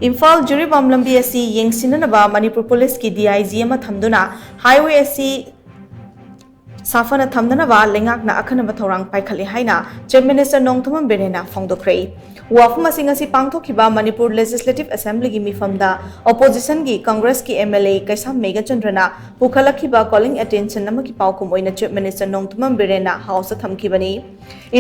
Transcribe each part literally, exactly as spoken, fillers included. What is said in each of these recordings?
ꯏꯝꯐꯥꯜ ꯖꯤꯔꯤꯕꯥꯝ ꯂꯝꯕꯤ ꯑꯁꯤ ꯌꯦꯡꯁꯤꯟꯅꯅꯕ ꯃꯅꯤꯄꯨꯔ ꯄꯨꯂꯤꯁꯀꯤ D I G ꯑꯃ ꯊꯝꯗꯨꯅ highway ꯑꯁꯤ ꯁꯥꯐꯅ ꯊꯝꯅꯅꯕ ꯂꯩꯉꯥꯛꯅ ꯑꯈꯟꯅꯕ ꯊꯧꯔꯥꯡ ꯄꯥꯏꯈꯠꯂꯤ ꯍꯥꯏꯅ Chief Minister ꯅꯣꯡꯊꯣꯝꯕꯝ ꯕꯤꯔꯦꯟꯅ ꯐꯣꯡꯗꯣꯛꯈ꯭ꯔꯦ꯫ ꯋꯥꯐꯝ ꯑꯁꯤ ꯉꯁꯤ ꯄꯥꯡꯊꯣꯛꯈꯤꯕ Manipur Legislative Assemblyꯒꯤ ꯃꯤꯐꯝꯗ oppositionꯒꯤ Congressꯀꯤ M L A Keisham ꯃꯦꯘꯆꯟꯗ꯭ꯔꯅ ꯄꯨꯈꯠꯂꯛꯈꯤꯕ calling attention ꯑꯃꯒꯤ ꯄꯥꯎꯈꯨꯝ ꯑꯣꯏꯅ Chief Minister ꯅꯣꯡꯊꯣꯝꯕꯝ ꯕꯤꯔꯦꯟꯅ Houseꯇ ꯊꯝꯈꯤꯕꯅꯤ꯫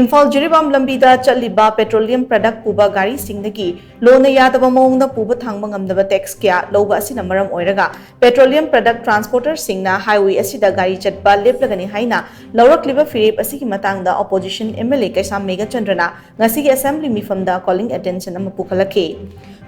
ꯏꯝꯐꯥꯜ ꯖꯤꯔꯤꯕꯥꯝ ꯂꯝꯕꯤꯗ ꯆꯠꯂꯤꯕ petroleum product ꯄꯨꯕ ꯒꯥꯔꯤꯁꯤꯡꯗꯒꯤ ꯂꯣꯟꯅ ꯌꯥꯗꯕ ꯃꯑꯣꯡꯗ ꯄꯨꯕ ꯊꯥꯡꯕ ꯉꯝꯗꯕ tax ꯀꯌꯥ ꯂꯧꯕ ꯑꯁꯤꯅ ꯃꯔꯝ ꯑꯣꯏꯔꯒ petroleum product transporterꯁꯤꯡꯅ highway ꯑꯁꯤꯗ ꯒꯥꯔꯤ ꯆꯠꯄ ꯂꯦꯞꯂꯒꯅꯤ ꯍꯥꯏꯅ ꯂꯧꯔꯛꯂꯤꯕ ꯐꯤꯔꯦꯞ ꯑꯁꯤꯒꯤ ꯃꯇꯥꯡꯗ opposition M L A ꯀꯩꯁꯥꯝ ꯃꯦꯘꯆꯟꯗ꯭ꯔꯅ ꯉꯁꯤꯒꯤ Assembly ꯃꯤꯐꯝꯗ calling attention ꯑꯃ ꯄꯨꯈꯠꯂꯛꯈꯤ꯫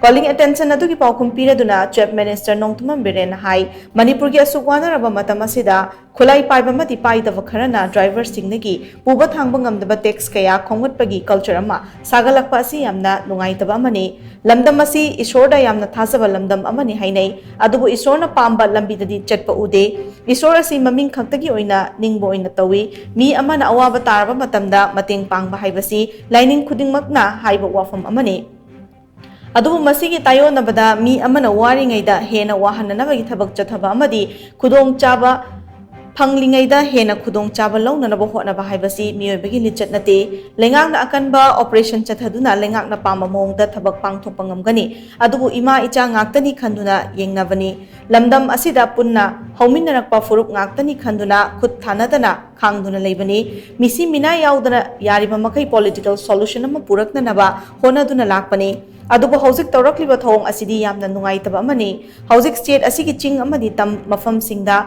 Calling attention ꯑꯗꯨꯒꯤ ꯄꯥꯎꯈꯨꯝ ꯄꯤꯔꯗꯨꯅ Chief Minister ꯅꯣꯡꯊꯣꯝꯕꯝ ꯕꯤꯔꯦꯟꯅ ꯍꯥꯏ, ꯃꯅꯤꯄꯨꯔꯒꯤ ꯑꯁꯨꯛ ꯋꯥꯅꯔꯕ ꯃꯇꯝ ꯑꯁꯤꯗ ꯈꯨꯠꯂꯥꯏ ꯄꯥꯏꯕ ꯑꯃꯗꯤ ꯄꯥꯏꯗꯕ ꯈꯔꯅ driverꯁꯤꯡꯗꯒꯤ ꯄꯨꯕ ꯊꯥꯡꯕ ꯉꯝꯗꯕ tax ꯀꯌꯥ ꯈꯣꯝꯒꯠꯄꯒꯤ culture ꯑꯃ ꯁꯥꯒꯠꯂꯛꯄ ꯑꯁꯤ ꯌꯥꯝꯅ ꯅꯨꯡꯉꯥꯏꯇꯕ ꯑꯃꯅꯤ꯫ ꯂꯝꯗꯝ ꯑꯁꯤ ꯏꯁꯣꯔꯗ ꯌꯥꯝꯅ ꯊꯥꯖꯕ ꯂꯝꯗꯝ ꯑꯃꯅꯤ ꯍꯥꯏꯅꯩ, ꯑꯗꯨꯕꯨ ꯏꯁꯣꯔꯅ ꯄꯥꯝꯕ ꯂꯝꯕꯤꯗꯗꯤ ꯆꯠꯄ ꯎꯗꯦ꯫ ꯏꯁꯣꯔ ꯑꯁꯤ ꯃꯃꯤꯡ ꯈꯛꯇꯒꯤ ꯑꯣꯏꯅ ꯅꯤꯡꯕ ꯑꯣꯏꯅ ꯇꯧꯏ꯫ ꯃꯤ ꯑꯃꯅ ꯑꯋꯥꯕ ꯇꯥꯔꯕ ꯃꯇꯝꯗ ꯃꯇꯦꯡ ꯄꯥꯡꯕ ꯍꯥꯏꯕꯁꯤ ꯂꯥꯏꯅꯤꯡ ꯈꯨꯗꯤꯡꯃꯛꯅ ꯍꯥꯏꯕ ꯋꯥꯐꯝ ꯑꯃꯅꯤ꯫ ꯑꯗꯨꯕꯨ ꯃꯁꯤꯒꯤ ꯇꯥꯏꯑꯣꯟꯅꯕꯗ ꯃꯤ ꯑꯃꯅ ꯋꯥꯔꯤꯉꯩꯗ ꯍꯦꯟꯅ ꯋꯥꯍꯟꯅꯅꯕꯒꯤ ꯊꯕꯛ ꯆꯠꯊꯕ ꯑꯃꯗꯤ ꯈꯨꯗꯣꯡꯆꯥꯕ ꯐꯪꯂꯤꯉꯩꯗ ꯍꯦꯟꯅ ꯈꯨꯗꯣꯡꯆꯥꯕ ꯂꯧꯅꯅꯕ ꯍꯣꯠꯅꯕ ꯍꯥꯏꯕꯁꯤ ꯃꯤꯑꯣꯏꯕꯒꯤ ꯂꯤꯆꯠ ꯅꯠꯇꯦ꯫ ꯂꯩꯉꯥꯛꯅ ꯑꯀꯟꯕ operation ꯆꯠꯊꯗꯨꯅ ꯂꯩꯉꯥꯛꯅ ꯄꯥꯝꯕ ꯃꯑꯣꯡꯗ ꯊꯕꯛ ꯄꯥꯡꯊꯣꯛꯄ ꯉꯝꯒꯅꯤ꯫ ꯑꯗꯨꯕꯨ ꯏꯃꯥ ꯏꯆꯥ ꯉꯥꯛꯇꯅꯤ ꯈꯟꯗꯨꯅ ꯌꯦꯡꯅꯕꯅꯤ꯫ ꯂꯝꯗꯝ ꯑꯁꯤꯗ ꯄꯨꯟꯅ ꯍꯧꯃꯤꯟꯅꯔꯛꯄ ꯐꯨꯔꯨꯞ ꯉꯥꯛꯇꯅꯤ ꯈꯟꯗꯨꯅ ꯈꯨꯠ ꯊꯥꯅꯗꯅ ꯈꯥꯡꯗꯨꯅ ꯂꯩꯕꯅꯤ꯫ ꯃꯤꯁꯤ ꯃꯤꯅꯥꯏ ꯌꯥꯎꯗꯅ ꯌꯥꯔꯤꯕ ꯃꯈꯩ political solution ꯑꯃ ꯄꯨꯔꯛꯅꯅꯕ ꯍꯣꯠꯅꯗꯨꯅ ꯂꯥꯛꯄꯅꯤ꯫ ꯑꯗꯨꯕꯨ ꯍꯧꯖꯤꯛ ꯇꯧꯔꯛꯂꯤꯕ ꯊꯧꯑꯣꯡ ꯑꯁꯤꯗꯤ ꯌꯥꯝꯅ ꯅꯨꯡꯉꯥꯏꯇꯕ ꯑꯃꯅꯤ꯫ ꯍꯧꯖꯤꯛ state ꯑꯁꯤꯒꯤ ꯆꯤꯡ ꯑꯃꯗꯤ ꯇꯝ ꯃꯐꯝꯁꯤꯡꯗ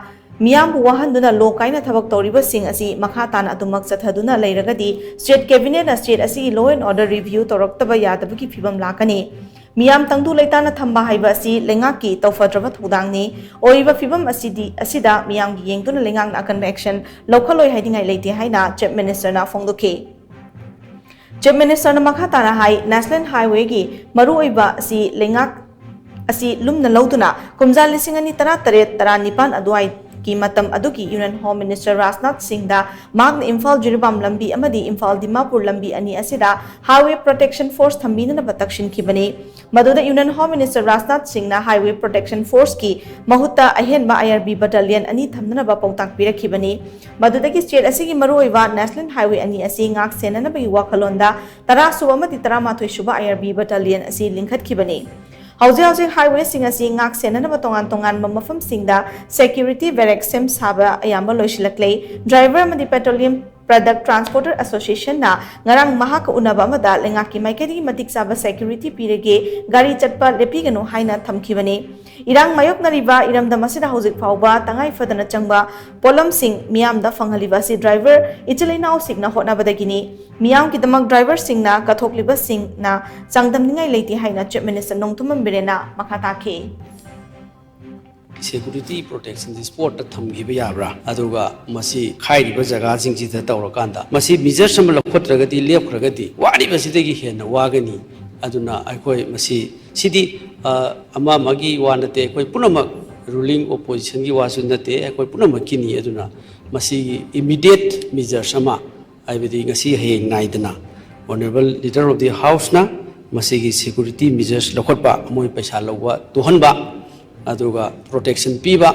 ꯃꯤꯌꯥꯝꯕꯨ ꯋꯥꯍꯟꯗꯨꯅ ꯂꯣ ꯀꯥꯏꯅ ꯊꯕꯛ ꯇꯧꯔꯤꯕꯁꯤꯡ ꯑꯁꯤ ꯃꯈꯥ ꯇꯥꯅ ꯑꯗꯨꯃꯛ ꯆꯠꯊꯗꯨꯅ ꯂꯩꯔꯒꯗꯤ state cabinet ꯅ state ꯑꯁꯤꯒꯤ law and order review ꯇꯧꯔꯛꯇꯕ ꯌꯥꯗꯕꯒꯤ ꯐꯤꯕꯝ ꯂꯥꯛꯀꯅꯤ꯫ ꯃꯤꯌꯥꯝ ꯇꯪꯗꯨ ꯂꯩꯇꯥꯅ ꯊꯝꯕ ꯍꯥꯏꯕ ꯑꯁꯤ ꯂꯩꯉꯥꯛꯀꯤ ꯇꯧꯐꯗ꯭ꯔꯕ ꯊꯧꯗꯥꯡꯅꯤ꯫ ꯑꯣꯏꯔꯤꯕ ꯐꯤꯕꯝ ꯑꯁꯤꯗꯤ, ꯑꯁꯤꯗ ꯃꯤꯌꯥꯝꯒꯤ ꯌꯦꯡꯗꯨꯅ ꯂꯩꯉꯥꯛꯅ ꯑꯀꯟꯕ action ꯂꯧꯈꯠꯂꯣꯏ ꯍꯥꯏꯅꯤꯡꯉꯥꯏ ꯂꯩꯇꯦ ꯍꯥꯏꯅ Chief Minister ꯅ ꯐꯣꯡꯗꯣꯛꯈꯤ꯫ Chief Minister ꯅ ꯃꯈꯥ ꯇꯥꯅ ꯍꯥꯏ, National Highway ꯒꯤ ꯃꯔꯨꯑꯣꯏꯕ ꯑꯁꯤ ꯂꯩꯉꯥꯛ ꯑꯁꯤ ꯂꯨꯝꯅ ꯂꯧꯗꯨꯅ ꯀꯨꯝꯖꯥ ꯂꯤꯁꯤꯡ ꯑꯅꯤ ꯇꯔꯥꯇꯔꯦꯠ ꯇꯔꯥꯅꯤꯄꯥꯟ ꯑꯗꯨꯋꯥꯏꯒꯤ ꯀꯤ ꯃꯇꯝ ꯑꯗꯨꯒꯤ Union Home Minister ꯔꯥꯖꯅꯥꯊ ꯁꯤꯡꯗ ꯃꯍꯥꯛꯅ ꯏꯝꯐꯥꯜ ꯖꯤꯔꯤꯕꯥꯝ ꯂꯝꯕꯤ ꯑꯃꯗꯤ ꯏꯝꯐꯥꯜ ꯗꯤꯃꯥꯄꯨꯔ ꯂꯝꯕꯤ ꯑꯅꯤ ꯑꯁꯤꯗ Highway Protection Force ꯊꯝꯕꯤꯅꯅꯕ ꯇꯛꯁꯤꯟꯈꯤꯕꯅꯤ꯫ ꯃꯗꯨꯗ Union Home Minister ꯔꯥꯖꯅꯥꯊ ꯁꯤꯡꯅ Highway Protection Forceꯀꯤ ꯃꯍꯨꯠꯇ ꯑꯍꯦꯟꯕ IRB battalion ꯑꯅꯤ ꯊꯝꯅꯅꯕ ꯄꯥꯎꯇꯥꯛ ꯄꯤꯔꯛꯈꯤꯕꯅꯤ꯫ ꯃꯗꯨꯗꯒꯤ state ꯑꯁꯤꯒꯤ ꯃꯔꯨꯑꯣꯏꯕ National Highway ꯑꯅꯤ ꯑꯁꯤ ꯉꯥꯛ ꯁꯦꯟꯅꯅꯕꯒꯤ ꯋꯥꯈꯜꯂꯣꯟꯗ ꯇꯔꯥ ꯁꯨꯕ ꯑꯃꯗꯤ ꯇꯔꯥꯃꯥꯊꯣꯏ ꯁꯨꯕ IRB battalion ꯑꯁꯤ ꯂꯤꯡꯈꯠꯈꯤꯕꯅꯤ꯫ ꯍꯧꯖꯤꯛ ꯍꯧꯖꯤꯛ highwayꯁꯤꯡ ꯑꯁꯤ ꯉꯥꯛ ꯁꯦꯟꯅꯅꯕ ꯇꯣꯉꯥꯟ ꯇꯣꯉꯥꯟꯕ ꯃꯐꯝꯁꯤꯡꯗ security barrack ꯁꯦꯝ ꯁꯥꯕ ꯑꯌꯥꯝꯕ ꯂꯣꯏꯁꯤꯜꯂꯛꯂꯦ꯫ Driver ꯑꯃꯗꯤ Petroleum Product Transporter Associationꯅ ꯉꯔꯥꯡ ꯃꯍꯥꯛꯀ ꯎꯅꯕ ꯑꯃꯗ ꯂꯩꯉꯥꯛꯀꯤ ꯃꯥꯏꯀꯩꯗꯒꯤ ꯃꯇꯤꯛ ꯆꯥꯕ security ꯄꯤꯔꯒꯦ, ꯒꯥꯔꯤ ꯆꯠꯄ ꯂꯦꯞꯄꯤꯒꯅꯨ ꯍꯥꯏꯅ ꯊꯝꯈꯤꯕꯅꯤ꯫ ꯏꯔꯥꯡ ꯃꯥꯌꯣꯛꯅꯔꯤꯕ ꯏꯔꯝꯗꯝ ꯑꯁꯤꯗ ꯍꯧꯖꯤꯛ ꯐꯥꯎꯕ ꯇꯉꯥꯏ ꯐꯗꯅ ꯆꯪꯕ ꯄꯣꯠꯂꯝꯁꯤꯡ ꯃꯤꯌꯥꯝꯗ ꯐꯪꯍꯜꯂꯤꯕ ꯑꯁꯤ driver ꯏꯆꯤꯜ ꯏꯅꯥꯎꯁꯤꯡꯅ ꯍꯣꯠꯅꯕꯗꯒꯤꯅꯤ꯫ ꯃꯤꯌꯥꯝꯒꯤꯗꯃꯛ driverꯁꯤꯡꯅ ꯀꯠꯊꯣꯛꯂꯤꯕꯁꯤꯡꯅ ꯆꯥꯡꯗꯝꯅꯤꯡꯉꯥꯏ ꯂꯩꯇꯦ ꯍꯥꯏꯅ Chief Minister ꯅꯣꯡꯊꯣꯝꯕꯝ ꯕꯤꯔꯦꯟꯅ ꯃꯈꯥ ꯇꯥꯈꯤ꯫ Security protectionꯁꯤ spotꯇ ꯊꯝꯈꯤꯕ ꯌꯥꯕ꯭ꯔꯥ? ꯑꯗꯨꯒ ꯃꯁꯤ ꯍꯥꯏꯔꯤꯕ ꯖꯒꯥꯁꯤꯡꯁꯤꯗ ꯇꯧꯔꯀꯥꯟꯗ ꯃꯁꯤ measures ꯑꯃ ꯂꯧꯈꯠꯇ꯭ꯔꯒꯗꯤ, ꯂꯦꯞꯈ꯭ꯔꯒꯗꯤ ꯋꯥꯔꯤꯕꯁꯤꯗꯒꯤ ꯍꯦꯟꯅ ꯋꯥꯒꯅꯤ꯫ ꯑꯗꯨꯅ ꯑꯩꯈꯣꯏ ꯃꯁꯤ, ꯁꯤꯗꯤ, ꯑ, ꯑꯃ ꯑꯃꯒꯤ ꯋꯥ ꯅꯠꯇꯦ, ꯑꯩꯈꯣꯏ ꯄꯨꯝꯅꯃꯛ, ruling oppositionꯒꯤ ꯋꯥꯁꯨ ꯅꯠꯇꯦ, ꯑꯩꯈꯣꯏ ꯄꯨꯝꯅꯃꯛꯀꯤꯅꯤ꯫ ꯑꯗꯨꯅ ꯃꯁꯤꯒꯤ immediate measures ꯑꯃ, ꯍꯥꯏꯕꯗꯤ ꯉꯁꯤ ꯍꯌꯦꯡ ꯅꯥꯏꯗꯅ Honourable Leader of the Houseꯅ ꯃꯁꯤꯒꯤ security measures ꯂꯧꯈꯠꯄ, ꯃꯣꯏ ꯄꯩꯁꯥ ꯂꯧꯕ ꯇꯣꯛꯍꯟꯕ, ꯑꯗꯨꯒ protection ꯄꯤꯕ,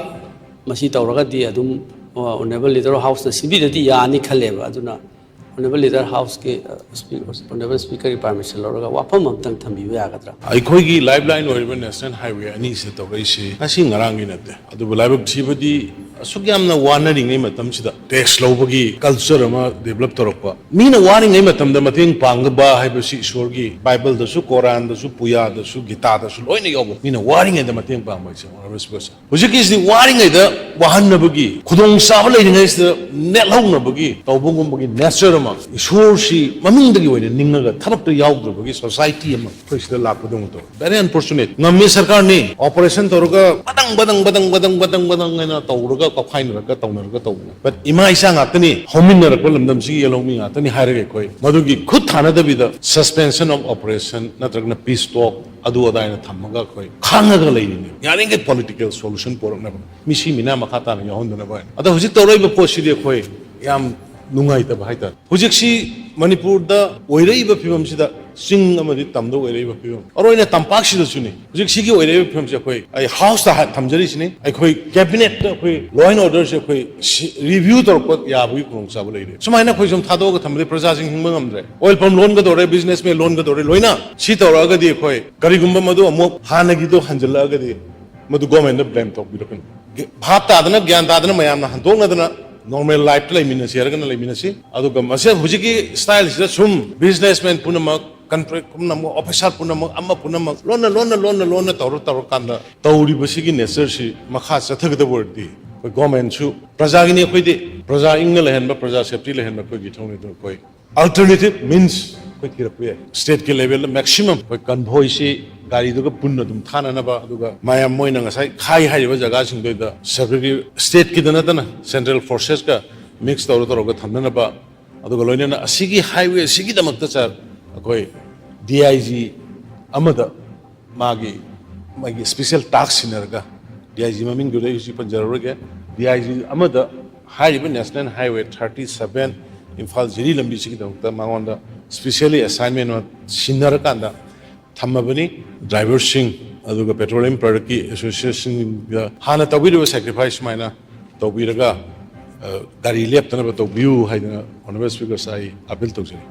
ꯃꯁꯤ ꯇꯧꯔꯒꯗꯤ ꯑꯗꯨꯝ, ꯑ, Honourable Leader of Houseꯅ ꯁꯤꯟꯕꯤꯔꯗꯤ ꯌꯥꯅꯤ ꯈꯜꯂꯦꯕ꯫ ꯑꯗꯨꯅ Honourable Leader Houseꯀꯤ, ꯑ, Speaker, Honourable Speakerꯒꯤ permission ꯂꯧꯔꯒ ꯋꯥꯐꯝ ꯑꯃꯇꯪ ꯊꯝꯕꯤꯕ ꯌꯥꯒꯗ꯭ꯔꯥ? ꯑꯩꯈꯣꯏꯒꯤ lifeline ꯑꯣꯏꯔꯤꯕ National Highway ꯑꯅꯤꯁꯤꯗ ꯇꯧꯔꯛꯏꯁꯤ ꯉꯁꯤ ꯉꯔꯥꯡꯒꯤ ꯅꯠꯇꯦ꯫ ꯑꯗꯨꯕꯨ ꯂꯥꯏꯕꯛ ꯊꯤꯕꯗꯤ, ꯑꯁꯨꯛ ꯌꯥꯝꯅ ꯋꯥꯅꯔꯤꯉꯩ ꯃꯇꯝꯁꯤꯗ tax ꯂꯧꯕꯒꯤ culture ꯑꯃ develop ꯇꯧꯔꯛꯄ, ꯃꯤꯅ ꯋꯥꯔꯤꯉꯩ ꯃꯇꯝꯗ ꯃꯇꯦꯡ ꯄꯥꯡꯕ ꯍꯥꯏꯕꯁꯤ ꯏꯁꯣꯔꯒꯤ Bibleꯗꯁꯨ, Koranꯗꯁꯨ, ꯄꯨꯌꯥꯗꯁꯨ, ꯒꯤꯇꯥꯗꯁꯨ ꯂꯣꯏꯅ ꯌꯥꯎꯕ, ꯃꯤꯅ ꯋꯥꯔꯤꯉꯩꯗ ꯃꯇꯦꯡ ꯄꯥꯡꯕ ꯍꯥꯏꯁꯦ꯫ Honourable Speaker, ꯍꯧꯖꯤꯛꯀꯤꯁꯤꯗꯤ ꯋꯥꯔꯤꯉꯩꯗ ꯋꯥꯍꯟꯅꯕꯒꯤ, ꯈꯨꯗꯣꯡꯆꯥꯕ ꯂꯩꯔꯤꯉꯩꯁꯤꯗ ꯅꯦꯠꯍꯧꯅꯕꯒꯤ ꯇꯧꯕꯒꯨꯝꯕꯒꯤ nature ꯑꯃ, ꯏꯁꯣꯔꯁꯤ ꯃꯃꯤꯡꯗꯒꯤ ꯑꯣꯏꯅ ꯅꯤꯡꯉꯒ ꯊꯕꯛꯇ ꯌꯥꯎꯗ꯭ꯔꯕꯒꯤ society ꯑꯃ ꯑꯩꯈꯣꯏ ꯁꯤꯗ ꯂꯥꯛꯄꯗꯧꯅ ꯇꯧꯋꯤ꯫ Very unfortunate. ꯉꯝꯃꯤ ꯁꯔꯀꯥꯔꯅꯤ, operation ꯇꯧꯔꯒ ꯕꯗꯪ ꯕꯗꯪ ꯕꯗꯪ ꯕꯗꯪ ꯕꯗꯪ ꯕꯗꯪ ꯍꯥꯏꯅ ꯇꯧꯔꯒ ꯀꯥꯎꯈꯥꯏꯅꯔꯒ ꯇꯧꯅꯔꯒ ꯇꯧꯕꯅꯦ꯫ But ꯏꯃꯥ ꯏꯆꯥ ꯉꯥꯛꯇꯅꯤ, ꯍꯧꯃꯤꯟꯅꯔꯛꯄ ꯂꯝꯗꯝꯁꯤꯒꯤ ꯌꯦꯜꯍꯧꯃꯤ ꯉꯥꯛꯇꯅꯤ ꯍꯥꯏꯔꯒ ꯑꯩꯈꯣꯏ ꯃꯗꯨꯒꯤ ꯈꯨꯠ ꯊꯥꯅꯗꯕꯤꯗ suspension of operation ꯅꯠꯇ꯭ꯔꯒꯅ peace talk ꯑꯗꯨ ꯑꯗꯥ ꯍꯥꯏꯅ ꯊꯝꯃꯒ ꯑꯩꯈꯣꯏ ꯈꯥꯡꯉꯒ ꯂꯩꯔꯤꯅꯦ꯫ ꯌꯥꯔꯤꯈꯩ political solution ꯄꯨꯔꯛꯅꯕ, ꯃꯤꯁꯤ ꯃꯤꯅꯥ ꯃꯈꯥ ꯇꯥꯅ ꯌꯥꯎꯍꯟꯗꯅꯕ ꯍꯥꯏꯅ꯫ ꯑꯗꯣ ꯍꯧꯖꯤꯛ ꯇꯧꯔꯛꯏꯕ ꯄꯣꯠꯁꯤꯗꯤ ꯑꯩꯈꯣꯏ ꯌꯥꯝ ꯅꯨꯡꯉꯥꯏꯇꯕ ꯍꯥꯏꯇꯥꯔꯦ꯫ ꯍꯧꯖꯤꯛꯁꯤ ꯃꯅꯤꯄꯨꯔꯗ ꯑꯣꯏꯔꯛꯏꯕ ꯐꯤꯕꯝꯁꯤꯗ, ꯆꯤꯡ ꯑꯃꯗꯤ ꯇꯝꯗ ꯑꯣꯏꯔꯛꯏꯕ ꯐꯤꯕꯝ, ꯑꯔꯣꯏꯅ ꯇꯝꯄꯥꯛꯁꯤꯗꯁꯨꯅꯤ꯫ ꯍꯧꯖꯤꯛ ꯁꯤꯒꯤ ꯑꯣꯏꯔꯛꯏꯕ ꯐꯤꯕꯝꯁꯦ ꯑꯩꯈꯣꯏ, ꯑꯩ ꯍꯥꯎꯁꯇ ꯍꯥ-, ꯊꯝꯖꯔꯤꯁꯤꯅꯤ, ꯑꯩꯈꯣꯏ ꯀꯦꯕꯤꯅꯦꯠꯇ ꯑꯩꯈꯣꯏ law and orderꯁꯦ ꯑꯩꯈꯣꯏ ꯁꯤ-, review ꯇꯧꯔꯛꯄ ꯌꯥꯕꯒꯤ ꯈꯨꯗꯣꯡꯆꯥꯕ ꯂꯩꯔꯦ꯫ ꯁꯨꯃꯥꯏꯅ ꯑꯩꯈꯣꯏ ꯁꯨꯝ ꯊꯥꯗꯣꯛꯑꯒ ꯊꯝꯕꯗꯤ ꯄ꯭ꯔꯖꯥꯁꯤꯡ ꯍꯤꯡꯕ ꯉꯝꯗ꯭ꯔꯦ꯫ Oil pump ꯂꯣꯟꯒꯗꯧꯔꯦ, businessman ꯂꯣꯟꯒꯗꯧꯔꯦ, ꯂꯣꯏꯅ ꯁꯤ ꯇꯧꯔꯛꯑꯒꯗꯤ ꯑꯩꯈꯣꯏ ꯀꯔꯤꯒꯨꯝꯕ ꯃꯗꯨ ꯑꯃꯨꯛ ꯍꯥꯟꯅꯒꯤꯗꯣ ꯍꯟꯖꯤꯜꯂꯛꯑꯒꯗꯤ ꯃꯗꯨ governmentꯅ blame ꯇꯧꯕꯤꯔꯛꯀꯅꯤ꯫ ꯚꯥꯞ ꯇꯥꯗꯅ, ꯒ꯭ꯌꯥꯟ ꯇꯥꯗꯅ ꯃꯌꯥꯝꯅ ꯍꯟꯗꯣꯛꯅꯗꯅ normal lifeꯇ ꯂꯩꯃꯤꯟꯅꯁꯤ ꯍꯥꯏꯔꯒꯅ ꯂꯩꯃꯤꯟꯅꯁꯤ꯫ ꯑꯗꯨꯒ ꯃꯁꯤ ꯍꯧꯖꯤꯛꯀꯤ styleꯁꯤꯗ ꯁꯨꯝ businessman ꯄꯨꯝꯅꯃꯛ, contract ꯄꯨꯝꯅꯃꯛ, officer ꯄꯨꯝꯅꯃꯛ, ꯑꯃ ꯄꯨꯝꯅꯃꯛ ꯂꯣꯟꯅ, ꯂꯣꯟꯅ, ꯂꯣꯟꯅ, ꯂꯣꯟꯅ ꯇꯧꯔ, ꯇꯧꯔꯀꯥꯟꯗ ꯇꯧꯔꯤꯕꯁꯤꯒꯤ natureꯁꯤ ꯃꯈꯥ ꯆꯠꯊꯒꯗꯕ ꯑꯣꯏꯔꯗꯤ ꯑꯩꯈꯣꯏ governmentꯁꯨ ꯄ꯭ꯔꯖꯥꯒꯤꯅꯤ, ꯑꯩꯈꯣꯏꯗꯤ ꯄ꯭ꯔꯖꯥ ꯏꯪꯅ ꯂꯩꯍꯟꯕ, ꯄ꯭ꯔꯖꯥ safety ꯂꯩꯍꯟꯕ ꯑꯩꯈꯣꯏꯒꯤ ꯏꯊꯧꯅꯤ꯫ ꯑꯗꯨꯅ ꯑꯩꯈꯣꯏ alternative means ꯑꯩꯈꯣꯏ ꯊꯤꯔꯛꯄ ꯌꯥꯏ꯫ Stateꯀꯤ levelꯗ maximum ꯑꯩꯈꯣꯏ convoyꯁꯤ ꯒꯥꯔꯤꯗꯨꯒ ꯄꯨꯟꯅ ꯑꯗꯨꯝ ꯊꯥꯅꯅꯕ, ꯑꯗꯨꯒ ꯃꯌꯥꯝ ꯃꯣꯏꯅ ꯉꯁꯥꯏ ꯈꯥꯏ ꯍꯥꯏꯔꯤꯕ ꯖꯒꯥꯁꯤꯡꯗꯨꯗ separate stateꯀꯤꯗ ꯅꯠꯇꯅ central forcesꯀ mix ꯇꯧꯔ ꯇꯧꯔꯒ ꯊꯝꯅꯅꯕ, ꯑꯗꯨꯒ ꯂꯣꯏꯅꯅ ꯑꯁꯤꯒꯤ highway ꯑꯁꯤꯒꯤꯗꯃꯛꯇ ꯁꯥꯔ ꯑꯩꯈꯣꯏ D I G ꯑꯃꯗ ꯃꯥꯒꯤ, ꯃꯥꯒꯤ special task ꯁꯤꯟꯅꯔꯒ, D I G ꯃꯃꯤꯡꯗꯨꯗꯤ ꯑꯩ ꯍꯧꯖꯤꯛ ꯄꯟꯖꯔꯔꯣꯏꯒꯦ, D I G ꯑꯃꯗ ꯍꯥꯏꯔꯤꯕ National Highway thirty seven Imphal ꯖꯤꯔꯤ ꯂꯝꯕꯤꯁꯤꯒꯤꯗꯃꯛꯇ ꯃꯉꯣꯟꯗ specially assignment ꯑꯃ ꯁꯤꯟꯅꯔꯀꯥꯟꯗ ꯊꯝꯃꯕꯅꯤ꯫ Driverꯁꯤꯡ ꯑꯗꯨꯒ petroleum productꯀꯤ associationꯒ ꯍꯥꯟꯅ ꯇꯧꯕꯤꯔꯤꯕ sacrifice ꯁꯨꯃꯥꯏꯅ ꯇꯧꯕꯤꯔꯒ, ꯑ, ꯒꯥꯔꯤ ꯂꯦꯞꯇꯅꯕ ꯇꯧꯕꯤꯌꯨ ꯍꯥꯏꯗꯅ Honourable Speakerꯁ ꯑꯩ appeal ꯇꯧꯖꯔꯤ꯫